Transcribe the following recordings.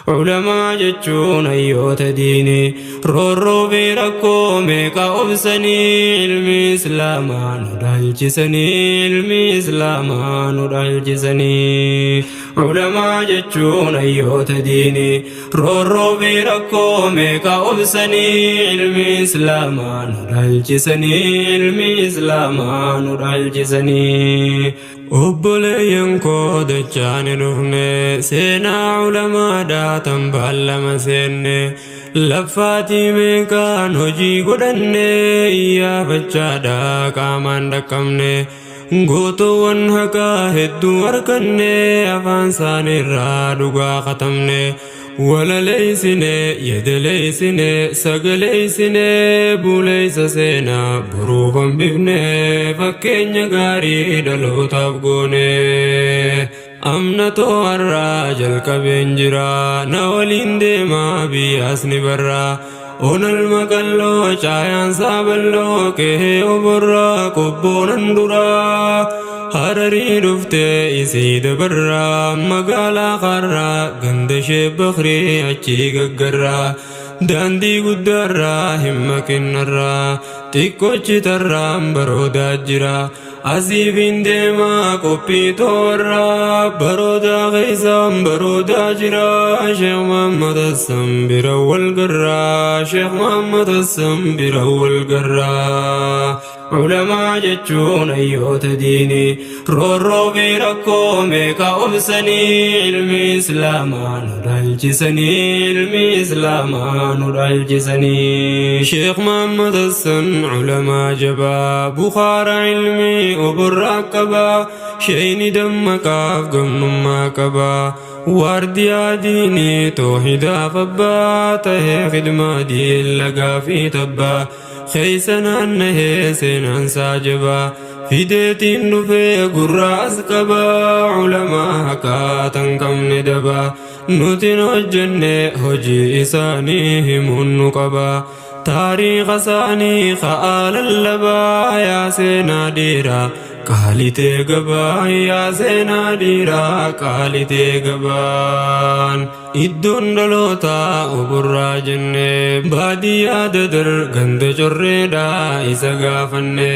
Ulamaa jechuun hayyoota diinii, roorroo fi rakkoo meeqa obsanii, ilmi islaamaa nu dhaalchisanii, ilmi islaamaa nu dhaalchisanii. Ulamaa jechuun hayyoota diinii, roorroo fi rakkoo meeqa obsanii, ilmi islaamaa nu dhaalchisanii, ilmi islaamaa nu dhaalchisanii. Obboleeyyan koo dachaani dhufne, seenaa ulamaadhaa tan baallama seenne, laffaatii meeqaan hojii godhanne, iyyaafachaadha qaamaan dhaqqabne, gootoowwan haqaa hedduu arganne, afaan isaaniirraa dhugaa katabne. Walaleeysine, yedeleeysine, sagaleeysine, buleeysa seenaa boruuf hambifne, fakkeenya gaarii dhalootaaf goone. Amnatoo har'aa jalqabeen jira, na waliin deemaa biyyaas ni barraa. Onal maqalloo caayaan saaballoo qe'ee oborraa qobboonan duraa. Hararii dhuftee isii dabarraa, magaalaa karraa ganda ishee bakrii achii gaggarraa. Daandii guddaarraa hin maqinnarraa, xiqqoochi tarraan baroodaa jira. Asiifin deemaa qophii toorraa, baroodaa keessaan baroodaa jira. Sheekh Muhammad Hassan bira wal garraa, Sheekh Muhammad Hassan bira wal garraa. Ulamaa jechuun hayyoota diinii, roorroo fi rakkoo meeqa obsanii, ilmi islaamaa nu dhaalchisanii, ilmi islaamaa nu dhaalchisanii. Sheekh Muhammad Hassan ulamaa jabaa, Bukhaara ilmi oborraa qabaa, sheeyni dammaqaaf gamnummaa qabaa. Waardiyaa diinii toohidaaf abbaa tahee, khidmaa diin lagaa fi tabbaa keessa naannahee seenaan isaa jabaa fideetiin dhufee gurraa as qabaa. Ulamaa haqaa tan qabne dabaa, nutin hojjenne hojii isaanii himuun nu qabaa. Taariika isaanii ka'aa lallabaa, yaa seenaa dhiiraa qaalitee gabaa, yaa seenaa dhiiraa qaalitee gabaan. Iddoon dhalootaa oborraa jenne, baadiyyaa Dadar ganda correedhaa isa gaafanne.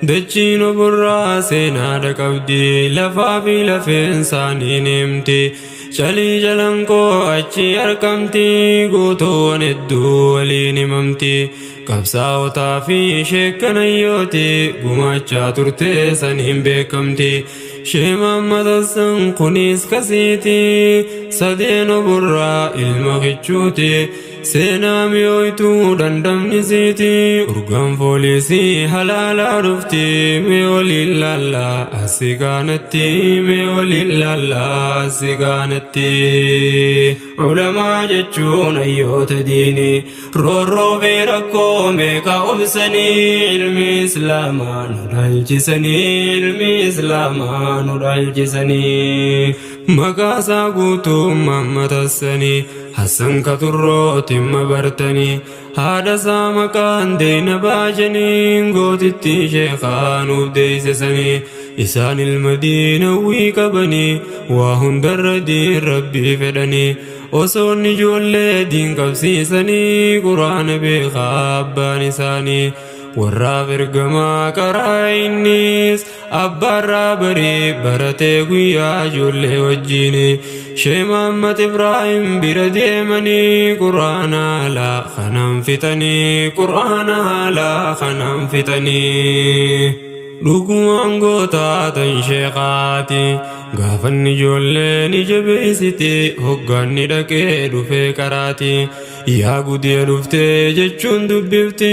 Dachiin oborraa seenaadha qabdi, lafaa fi lafeen isaanii ni himti. Calii jalanqoo achi argamti, gootoowwan hedduu waliin himamti. Qabsaa'otaa fi sheekkanayyooti gumaachaa turte saniin beekamti. Shee Muhammad Hassan kunis kasiiti, sadeen oborraa ilma kichuuti. Seenaa mi'ooytuu dhandhamnisiiti, urgaan foolisii halaalaa dhufti. Mee waliin laallaa asii kaanatti, mee waliin laallaa asii kaanatti. Ulamaa jechuun hayyoota diinii, roorroo fi rakkoo meeqa obsanii, ilmi islaamaa nu dhaalchisanii, ilmi islaamaa nu dhaalchisanii. Maqaasaa guutuu Muhammad Hassanii, Hassan Katurroo timma bartanii. Haadha isaa maqaan Deena baajanii, gootitti sheekaa nuuf deeysisanii. Isaan ilma diinawwii qabanii, waa hundarra diin rabbii fedhanii. Osoon ijoollee diin qabsiisanii, quraana beekaa abbaan isaanii. Warraaf ergamaa karaa innis abbaarraa barii baratee guyyaa ijoollee wajjin. Shee Muhammad Ibrahim bira deemanii, quraana haala kanaan fixanii, quraana haala kanaan fixanii. Dhugumaan gootaa tan sheekaati, gaafanni ijoollee ni jabeessiti, hoggaanni dhaqee dhufee qaraati. Yaa gudee dhuftee jechuun dubbifti,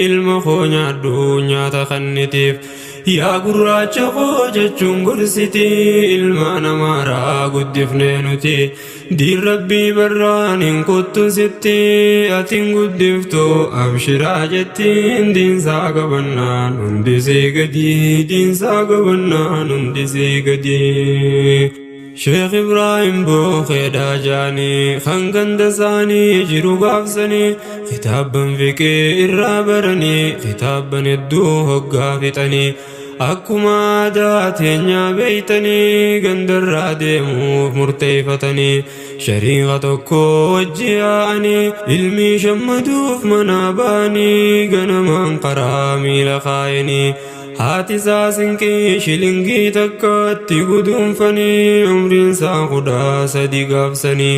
ilma koo nyaadhu nyaata kannitiif. Yaa gurraacha koo jechuun gorsiti, ilma namaaraa guddifnee nuti. Diin rabbii barraan hin kuttu sitti, atiin guddiftu abshiraa jettiin. Diinsaa qabannaan hundisii gadi, diinsaa qabannaan hundisii gadi. Sheekh Ibrahim Bookeedhaa jaanii, kan ganda isaanii jiru gaafsanii, kitaabban fiqee irraa baranii, kitaabban hedduu hoggaa fixanii. Akkuma aadaa teenyaa beeytanii gandarraa deemuuf murteeyfatanii shariiqa tokko wajji yaa'anii ilmii shammaduuf manaa ba'anii ganamaan karaa miila kaayanii haati isaa sinqii shilingii takkaatti guduunfanii umriin isaa 13 gaafsanii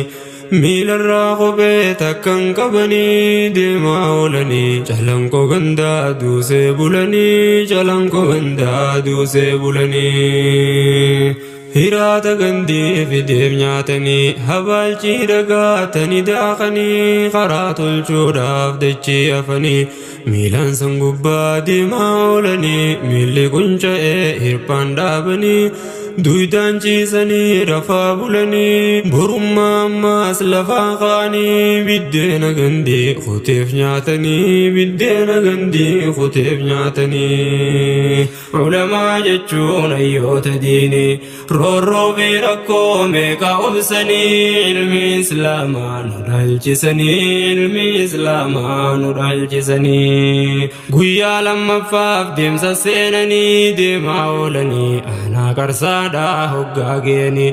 miilarraa kophee takka hin qabanii deemaa oolanii calanqoo gandaa duusee bulanii calanqoo gandaa duusee bulanii. Hiraata gandii fideef nyaatanii habaalchii dhagaatanii daakanii karaa tolchuudhaaf dachii afanii miilaan san gubbaa deemaa oolanii miilli qunca'ee hirphaan dhaabanii duydaan ciisanii rafaa bulanii borummaa ammaas lafaa ka'anii biddeena gandii kuteef nyaatanii biddeena gandii kuteef nyaatanii. Ulamaa jechuun hayyoota diinii roorroo fi rakkoo meeqa obsanii ilmi islaamaa nu dhaalchisanii ilmi islaamaa nu dhaalchisanii guyyaa lammaffaaf deemsa seenanii deemaa oolanii aanaa qarsaadhaa hoggaa geeni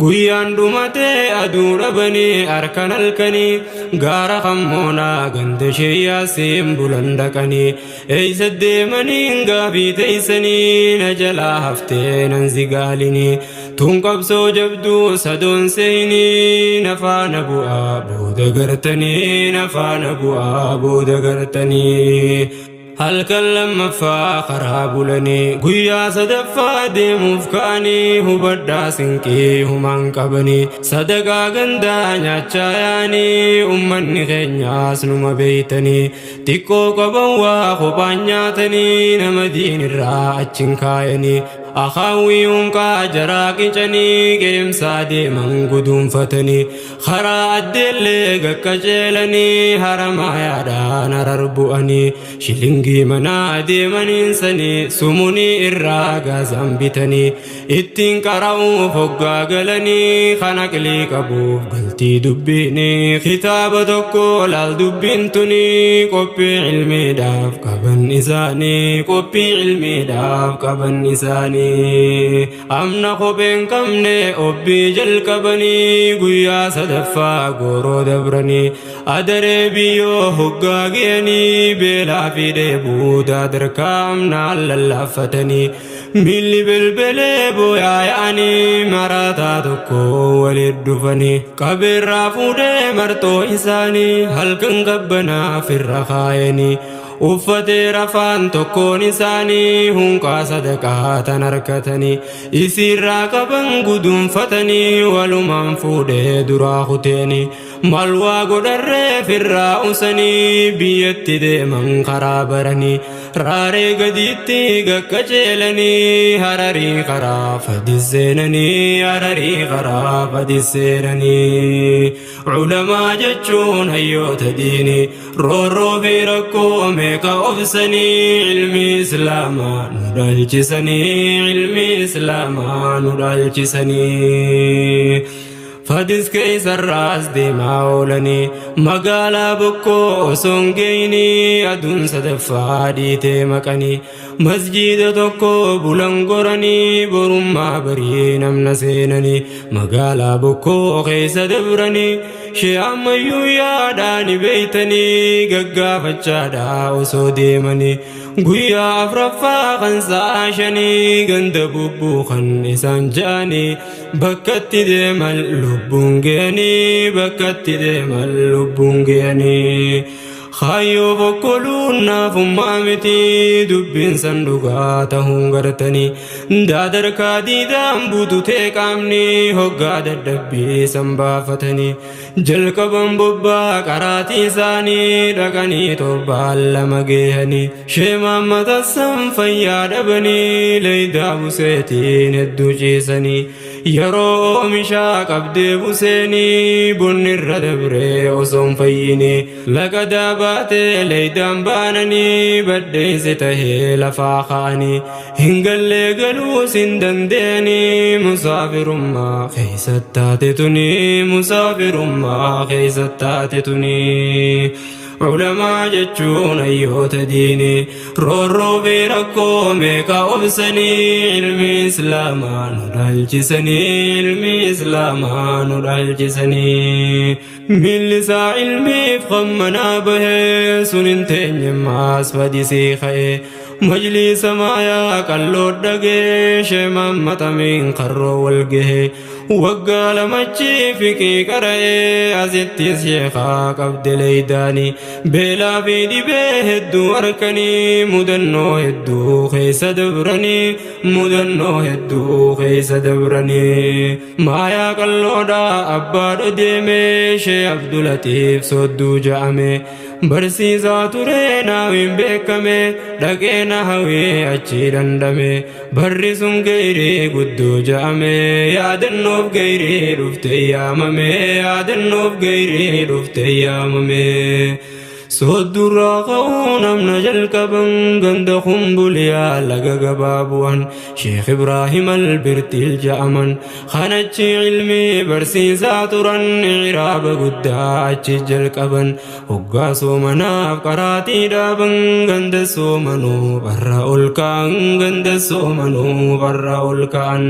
guyyaan dhumatee aduu dhabanii harkan halkanii gaara kammoonaa ganda sheeyyaasiin bulan dhaqanii eeysa deemaniin gaafii teeysanii na jalaa haftee nan zigaalinii tun qabsoo jabduu sadoon seenii na faana bu'aa booda gartanii na faana bu'aa booda gartanii. Halkan lammaffaa karaa bulanii guyyaa sadaffaa deemuuf ka'anii hubadhaa sinqii humaan qabanii sadaqaa gandaa nyaachaa yaanii ummanni keenyaas numa beeytanii xiqqoo qaban waa kophaan nyaatanii nama diinirraa achin kaayanii akaawwii hunqaa jaraa qicanii qeemsaa deeman guduunfatanii karaa addeellee gaqqaceelanii haramaayaadhaan harar bu'anii shilingii manaa deemaniin sanii sumunii irraa gaazaan bitanii ittiin qara'uuf hoggaa galanii kan aqlii qabuuf galtii dubbiini kitaaba tokko laal dubbiin tuni qophii ilmiidhaaf qaban isaanii qophii ilmiidhaaf qaban isaanii amna kopheen qabne obbii jalqabanii guyyaa sadaffaa gooroo dabranii adaree biyyoo hoggaa ge'anii beelaa fi dheebuu daadarkaa amnaan lallaaffatanii miilli belbelee booyaa yaa'anii maraataa tokko waliin dhufanii qabeerraa fuudhee marxoo isaanii halkan qabbanaaf irra kaayanii uffatee rafaan tokkoon isaanii hunqaa sadaqaa tan harkatanii isiirraa qaban guduunfatanii walumaan fuudhee duraa kuteeni malwaa godharree firraa usanii biyyatti deeman karaa baranii raaree gaditti gaqqaceelanii hararii karaa fadis seenanii hararii karaa fadis seenanii. Ulamaa jechuun hayyoota diinii roorroo fi rakkoo meeqa obsanii ilmi islaamaa nu dhaalchisanii ilmi islaamaa nu dhaalchisanii. Fadis keeysarraas deemaa oolanii magaalaa bokkoo osoo hin geeyinii aduun sadaffaa dhiitee maqanii masjiida tokko bulan goranii borummaa barii namna seenanii magaalaa bokkoo keessa dabranii shee ammayyuu yaadhaani beeytanii gaggaafachaadhaa osoo deemanii guyyaa afraffaa kan sa'a shanii ganda bubbuu kan isaan ja'anii bakkatti deeman lubbuun ge'anii bakkatti deeman lubbuun ge'anii. Kaayyoo bokkoluun naafummaa miti dubbiin san dhugaa ta'uun gartanii daadarkaa diidaan bututee qaamni hoggaa dadhabbii san baafatanii jalqaban bobbaa qaraatii isaanii dhaqanii torbaan lama geehanii sheemaan matassan fayyaa dhabanii leeydaa buseetiin hedduu ciisanii yeroo oomishaa qabdee buseenii bunni irra dabree osoo hin fayyinii laqadaa baatee leeydaan baananii baddeesse tahee lafaa ka'anii hin gallee galuus hin dandeenii musaafirummaa keessa taate tuni musaafirummaa keessa taate tuni. Ulamaa jechuun hayyoota diinii, roorroo fi rakkoo meeqa obsanii, ilmi islaamaa nu dhaalchisanii, ilmi islaamaa nu dhaalchisanii. Miilli isaa ilmiif qammanaa bahee, sun hin teenye maas fadisii ka'ee, majliisa maayaa qalloo dhagee, sheemaan maxamiin qarroo wal gahee, waggaa lamachi fiqii qara'ee, asittis sheekaa qabde leeydaanii, beelaa fi dhibee hedduu harkanii, mudannoo hedduu keessa dabranii, mudannoo hedduu keessa dabranii. Maayaa qalloodhaa abbaadho deemee, shee Abdulatiif sodduu ja'ame, barsiisaa ture naawiin beekame, dhaqee na hawee achi dandame, barri sun geyrii guddoo ja'ame, yaadannoof geyrii dhufte yaamame, yaadannoof geyrii dhufte yaamame. Soddurraa ka'uu namna jalqaban, ganda kumbuliyaa laga gabaa bu'an, Sheekh Ibraahim Albirtiil ja'aman, kanachi ilmii barsiisaa turan, iraaba guddaa achi jalqaban, hoggaa soomanaaf qaraatii dhaaban, ganda soomanuu barra ol ka'an, ganda soomanuu barra ol ka'an.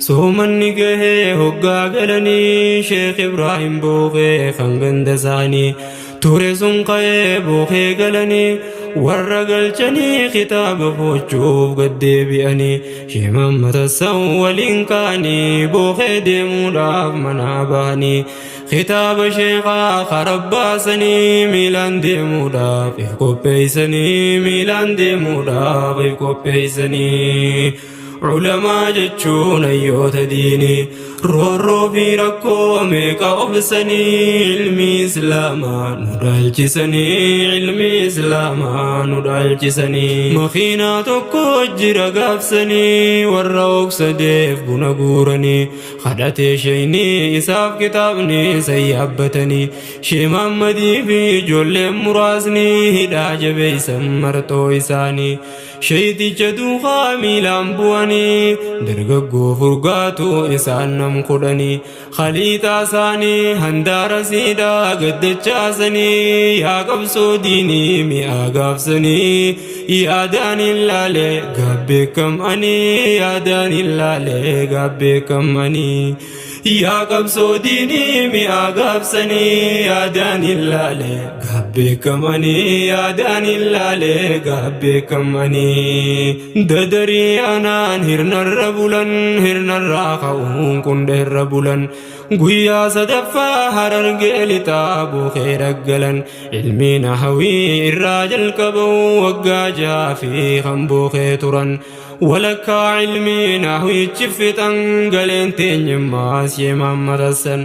Soomanni gahee hoggaa galanii, Sheekh Ibraahim booqee kan ganda isaanii ture sun ka'ee booqee galanii, warra galchanii kitaaba foochuuf gad deebi'anii, sheeman matassan waliin ka'anii, booqee deemuudhaaf manaa bahanii, kitaaba sheekaa karabbaasanii, miilaan deemuudhaaf if qopheessanii, miilaan deemuudhaaf if qopheessanii. Ulamaa jechuun hayyoota diinii, roorroo fi rakkoo meeqa obsanii, ilmi islaamaa nu dhaalchisanii, ilmi islaamaa nu dhaalchisanii. Makiinaa tokko jira gaafsanii, warra oksadeef buna guuranii, kadhatee sheeynii isaaf kitaabni isa yaabbatanii, Shee Mahammadii fi ijoolleen muraasni hidhaa jabeessan marxoo isaanii, sheeyticha duukaa miilaan bu'anii, dargaggoo furgaatu isaan nam kudhanii, khaliixaa isaanii handaara siidhaa gaddachaasanii, yaa qabsoo diinii mi'aa gaafsanii, yaadaan hin laalee gaabbeekam ani, yaadaan hin laalee gaabbeekam ani. Yaa qabsoo diinii mi'aa gaafsanii, yaadaan hin laale gaabbeekamanii, yaadaan hin laale gaabbeekamanii. Dadarii aanaan hirnarra bulan, hirnarraa ka'uun qundeerra bulan, guyyaa sadaffaa Harargee lixaa buukee dhaggalan, ilmiin hawii irraa jalqabu waggaa 6 fi kan buukee turan. Walakkaa ilmii nahwichi fixan, galeen teenyemmaas sheemaan matassan,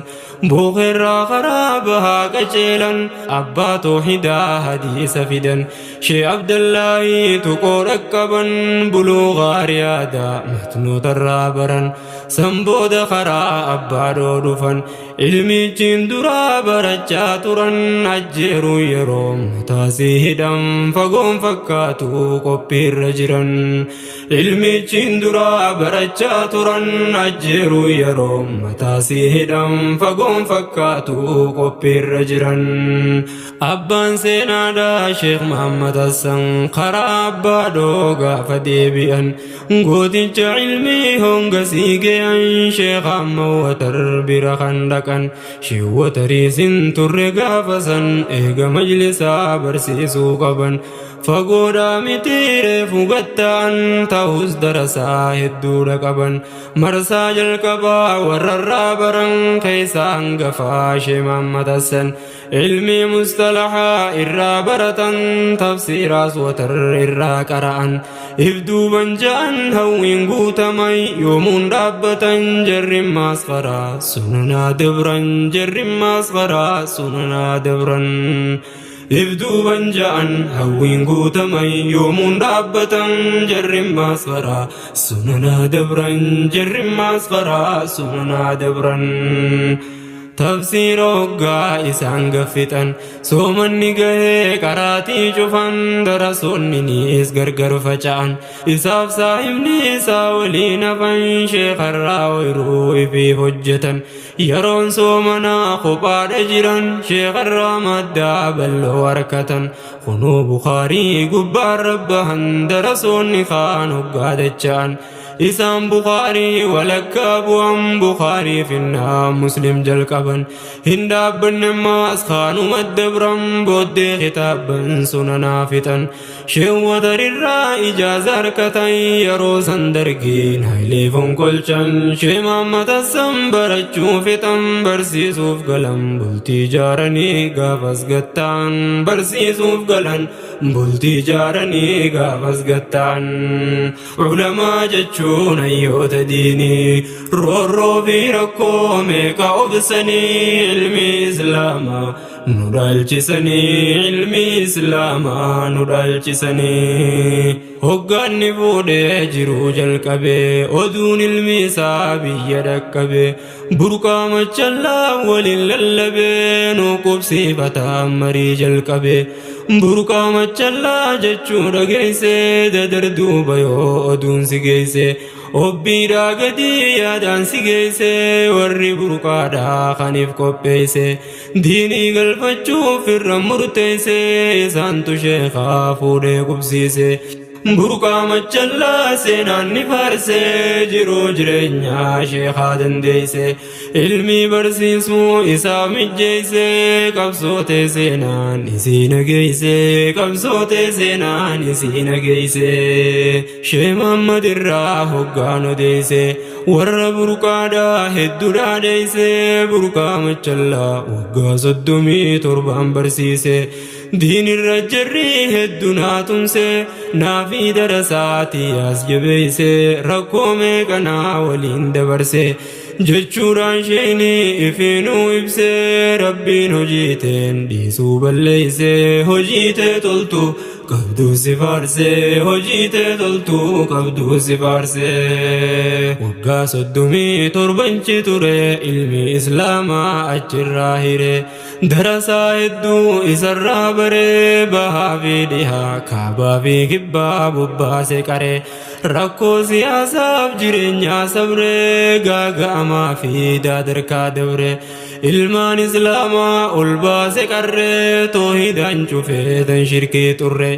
bookeerraa karaa bahaa qaceelan, abbaa toohidaa hadiisa fidan, shee Abdallaahii tuqoo dhaqqaban, buluugaa riyaadaa matnootarraa baran, san booda karaa abbaadhoo dhufan, ilmichiin duraa barachaa turan, ajjeeruu yeroo mataasii hidhan, fagoon fakkaatu qophiirra jiran. Ilmichiin duraa barachaa turan, ajjeeruu yeroo mataasii hidhan, fagoon fakkaatu qophiirra jiran. Abbaan seenaadhaa Sheekh Muhammad Hassan karaa abbaadhoo gaafa deebi'an, gooticha ilmii honga sii ge'an, Sheekh amma watar bira kan dhaqan, sheewwatariisin turre gaafa san, eega majlisaa barsiisuu qaban, fagoodhaa miti reefu gatta'an, ta'us darasaa hedduudha qaban, marsaa jalqabaa warrarraa baran keessa hangafaa Shee Muhammad Hassan, ilmii mustalahaa irraa baratan, tafsiiraas watar irraa qara'an, if duuban ja'an hawwiin guutaman, yoomuun dhaabbatan jarri maasqaraa sunanaa dabran, jarri maasqaraa sunanaa dabran. If duuban ja'an hawwiin guutaman, yoomuun dhaabbatan jarri maasqaraa sunanaa dabran, jarri maasqaraa sunanaa dabran. Tafsiira hoggaa isaan gaffixan soomanni gahee qaraatii cufan darasoonninis gargar faca'an isaaf saahibni isaa waliin hafan sheekarraa ooyruu ifii hojjetan yeroon soomanaa kophaadha jiran sheekarraa maddaa bal'oo harkatan kunoo Bukaarii gubbaarra bahan darasoonni kaan hoggaa dacha'an isaan Bukaarii walakkaa bu'an Bukaarii finnaa Muslim jalqaban hin dhaabbanne ammaas kaanuma dabran booddee kitaabban sunanaa fixan sheewwatarirraa ijaaza harkatan yeroo san dargiin hayilee fonqolchan shee Mahammad Hassan barachuu fixan barsiisuuf galan bultii jaaranii gaafas gattaan barsiisuuf galan bultii jaaranii gaafas gattaan. Ulamaa jechuun hayyoota diinii roorroo fi rakkoo meeqa obsanii ilmi islaamaa nu dhaalchisanii ilmi islaamaa nu dhaalchisanii. Hoggaanni fuudhee jiruu jalqabee oduun ilmi isaa biyya dhaqqabe burqaa machallaa waliin lallabee nu qubsiifataa marii jalqabe. Burqaa machallaa jechuu dhageesse dadar duuba yoo oduun si geesse obbiidhaa gadi yaadaan si geesse warri burqaadhaa kaniif qopheesse diinii galfachuuf irra murteesse isaantu sheekaa fuudhee qubsiise. Burqaa machallaa seenaan ni faarse jiruu jireenyaa sheekaa dandeesse ilmii barsiisuu isaa mijjeesse qabsootee seenaan isii nageesse qabsootee seenaan isii nageesse Shee Muhammad irraa hoggaan odeesse warra burqaadhaa hedduu dhaadheesse burqaa machallaa waggaa 37 barsiise. Diinirra jarri hedduu naa tumse naafii darasaati as jabeesse rakkoo meeqa naa waliin dabarse jechuudhaan sheeyni ifiinuu ibse rabbiin hojii teen dhiisuu balleeyse hojii tee toltu qabduu si faarse hojii tee toltuu qabduu si faarse waggaa 37 ture ilmi islaamaa achirraa hire. Darasaa hedduu isarraa baree bahaa fi dhihaa kaabaa fi kibbaa bobbaase qaree rakkoo siyaasaaf jireenyaa sabree gaaga'amaa fi daadarkaa dabre ilmaan islaamaa ol baase qarree toohidaan cufee tan shirkii xurre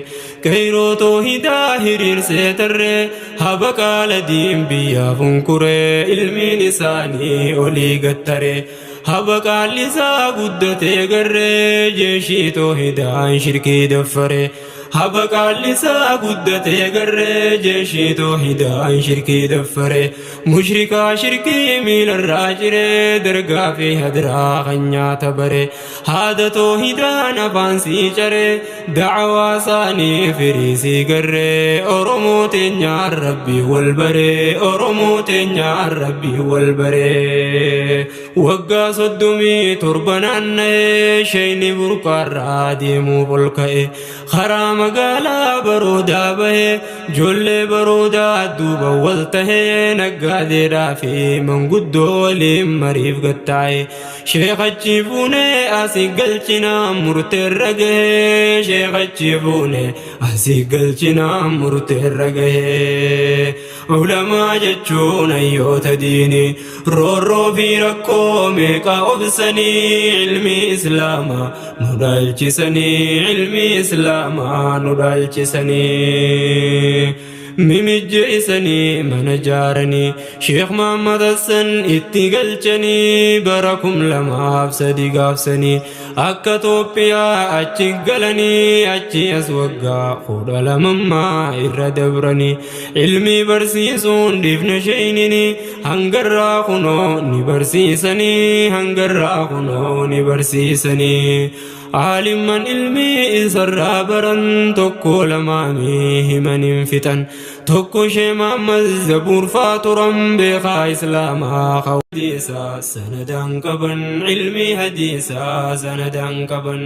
qeyroo toohidaa hiriirsee tarree habaqaala diin biyyaaf hunkuree ilmiin isaanii olii gattaree Haba qaallisaa guddatee garree jeeshii toohidaan shirkii daffare. Haba qaallisaa guddatee garree jeeshii toohidaan shirkii daffare. Mushrikaa shirkii miilarraa ciree dargaa fi hadraa kan nyaata bare. Haada toohidaan afaan sii caree da'awaa saanii firii sii garree. Oromoo teenyaan rabbii wal baree Oromoo teenyaan rabbii wal baree. Waggaa 37 naanna'ee sheeyni burqaarraa deemuuf ol ka'e. Karaa magaalaa baroodaa bahee ijoollee baroodaa duuba wal tahee naggaadeedhaa fi manguddoo waliin mariif gattaa'e. Sheekachi fuunee asii galchinaa murteerra gahee sheekachi fuunee asii galchinaa murteerra gahee. Ulamaa jechuun hayyoota diinii roorroo fi rakkoo meeqa obsanii ilmi islaamaa nu dhaalchisanii ilmi islaamaa nu dhaalchisanii. Mimijjeessanii mana jaaranii Sheekh Muhammad Hassan itti galchanii bara 2003 gaafsanii akka Toophiyaa achi galanii achi as waggaa 12 irra dabranii ilmii barsiisuun dhiifne sheeynini hangarraa kunoo ni barsiisanii hangarraa kunoo ni barsiisanii aalimman ilmii isarraa baran tokko lamaanii himan hin fixan. Tokko Shee Mahammad Zabuur faa turan beekaa Islaamaa hadiisaa sanadaan qaban ilmii hadiisaa sanadaan qaban.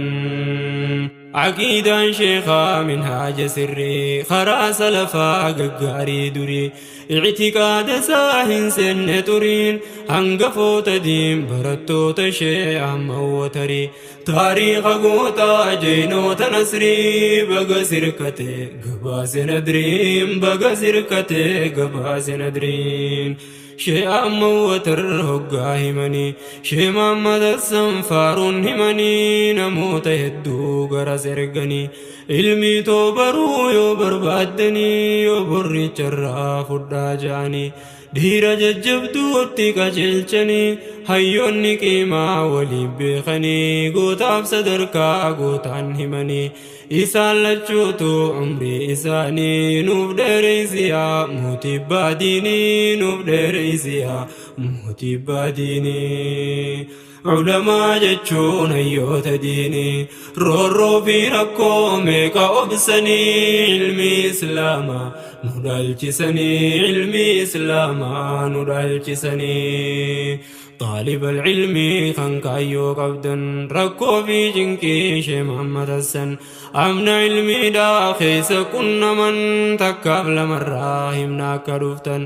Aqiidaan sheekaa minhaaja sirrii karaa salafaa gaggaarii durii ictiqaada isaa hin seenne xuriin hangafoota diin barattoota shee amma watarii taariika gootaa jeynoota nasrii baga sirkate gabaase nadriin baga sirkate gabaase nadriin. Shee Ahmad Watar hoggaa himanii Shee Muhammad Hassan faaruun himanii namoota hedduu garas erganii ilmii too baruu yoo barbaaddanii yoo borricharraa fudhaa ja'anii dhiira jajjabduutti qajeelchanii hayyoonni qiimaa waliin beekanii gootaaf sadarkaa gootaan himanii isaan lachuutu umrii isaanii nuuf dheereysiyaa mootii baadiinii nuuf dheereysiyaa mootii baadiinii. Ulamaa jechuun hayyoota diinii roorroo fi rakkoo meeqa obsanii ilmi islaamaa nu dhaalchisanii ilmi islaamaa nu dhaalchisanii. طالب العلم kan kaayyoo qabdan rakkoo fi cinqii Shee Muhammad Hassan amna ilmiidhaa keessa qunnaman takkaaf lamarraa himna akka dhuftan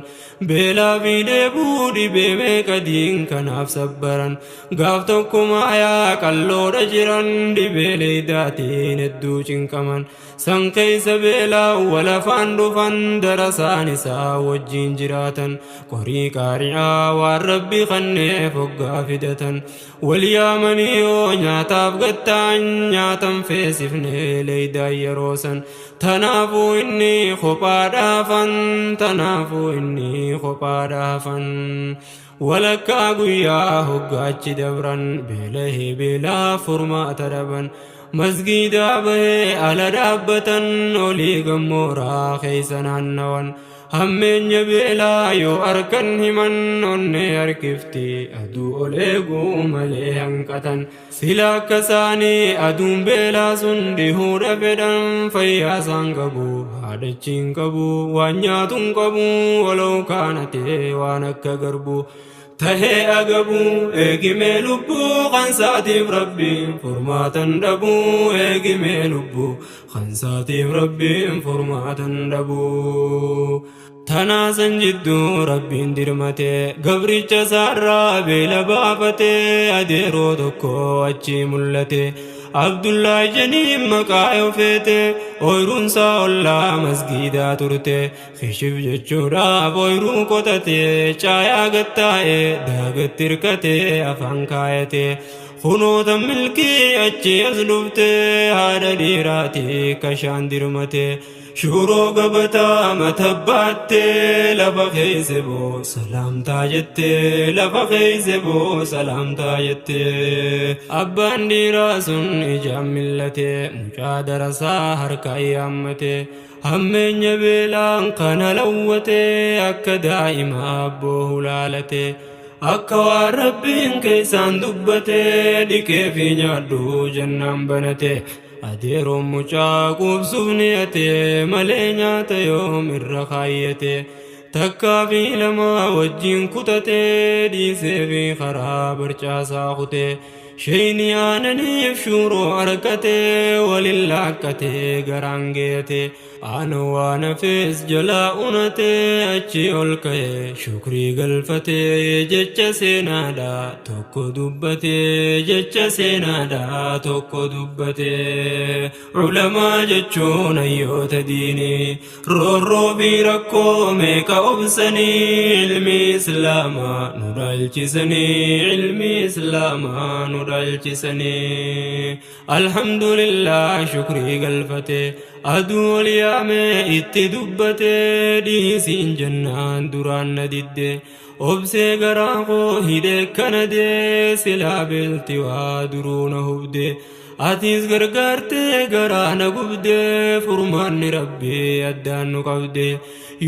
beelaa fi dheebuu dhibee meeqa diin kanaaf sabbaran gaaf tokko maayaa qalloodha jiran dhibee leeydaatiin hedduu cinqaman san keessa beelaa walafaan dhufan darasaan isaa wajjiin jiraatan qorii qaari'aa waan rabbi kanneef hoggaa fidatan wal yaamanii yoo nyaataaf gattaan nyaatan feesifne leeydaa yeroo san tanaafuu inni kophaa dhaafan tanaafuu inni kophaa dhaafan walakkaa guyyaa hoggaachi dabran beelahee beelaa furmaata dhaban masgiidaa bahee ala dhaabbatan olii gammooraa keessa naannawan hammeenya beelaa yoo arkan himan onnee harkifti aduu ol eeguu malee hanqatan sila akka isaanii aduun beelaa sun dhihuudha fedhan fayyaa isaan qabu haadhachiin qabu waan nyaatuun qabu walau kaanatee waan akka garbu tahee agabu eegimee lubbuu kansaatiif rabbiin furmaatan dhabu eegimee lubbuu kansaatiif rabbiin furmaatan dhabu. Tanaasan jidduu rabbiin dirmate gabricha isaarraa beela baafate adeeroo tokko achi mul'ate Abdullaa janiin maqaa yoo feete ooyiruunsaa ollaa masgiidaa turte kishif jechuudhaaf ooyiruu qotate caayaa gattaa'e daagatti hirkate afaan kaayate kunoota milkii achi as dhufte haadha dhiiraati kashaan dirmate Shuuroo gabataa mata baattee lafa keessa boo salaamtaa jettee lafa keessa boo salaamtaa jettee abbaan dhiiraa sun ijaan millatee mucaa darasaa harkaan yaammate hammeenya beelaan kana lawwatee akka daa'ima abboo hulaalate akka waan rabbiin keessaan dubbatee dhiqee fi nyaadhu jennaan banate. Adeeroon mucaa quubsuuf niyate malee nyaata yoom irra kaayyate takkaa fi lama wajjin kutate dhiisee fi karaa barcaasaa kute sheeyni aananiif shuuroo argate walin laaqqate garaan geeyate Ana waan hafes jalaa unate achi ol ka'e shukrii galfate jecha seenaadha tokko dubbate jecha seenaadha tokko dubbate ulamaa jechuun hayyoota diinii roorroo fi rakkoo meeqa obsanii ilmi islaamaa nu dhaalchisanii ilmi islaamaa nu dhaalchisanii. Alhamdulillah shukrii galfate aduu ol yaame itti dubbate dhiisiin jennaan duraan na didde obsee garaa koo hidhee kana dee silaa beelti waa duruu na hubde atiis gargaartee garaa na gubde furmaanni rabbii addaan nu qabde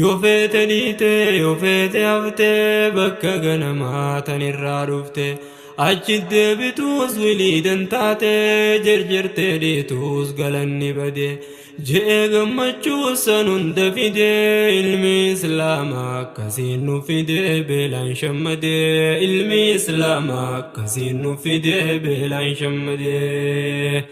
yoo feete dhiite yoo feete hafte bakka ganamaa tanirraa dhufte. Achi deebituus wiliidan taate, jerjertee dhiituus galanni bade. Je'ee gammachuu san hunda fide, ilmi Islaamaa akkasiin nu fide beelaan shammade. Ilmi Islaamaa akkasiin nu fide beelaan shammade.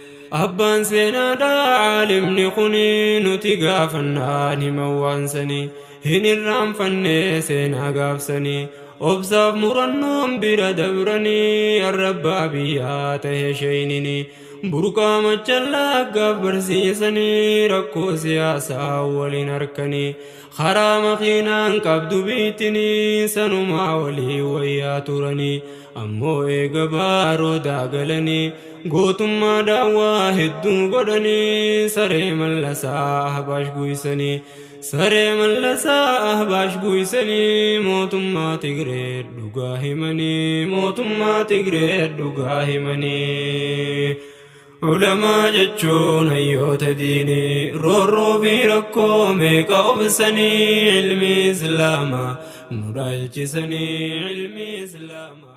Abbaan seenaadha caalimni kuni, nuti gaafannaan himan waan sanii. Hin irraanfanne seenaa gaafsanii, obsaaf murannoon bira dabranii, arrabbaa biyyaa tahe sheeynini. Burqaa machallaa aggaaf barsiisanii, rakkoo siyaasaa waliin harkanii. Karaa makiinaan qabdu biittinii, sanumaa walii wayyaa turanii. Ammoo eega baaroodaa galanii, gootummaa daawwaa hedduu godhanii, saree Mallasaa Ahbaash guysanii. Saree Mallasaa Ahbaash guysanii, mootummaa Tigree dhugaa himanii. Mootummaa Tigree dhugaa himanii. Ulamaa jechuun hayyoota diinii, roorroo fi rakkoo meeqa obsanii, ilmi Islaamaa nu dhaalchisanii. Ilmi Islaamaa.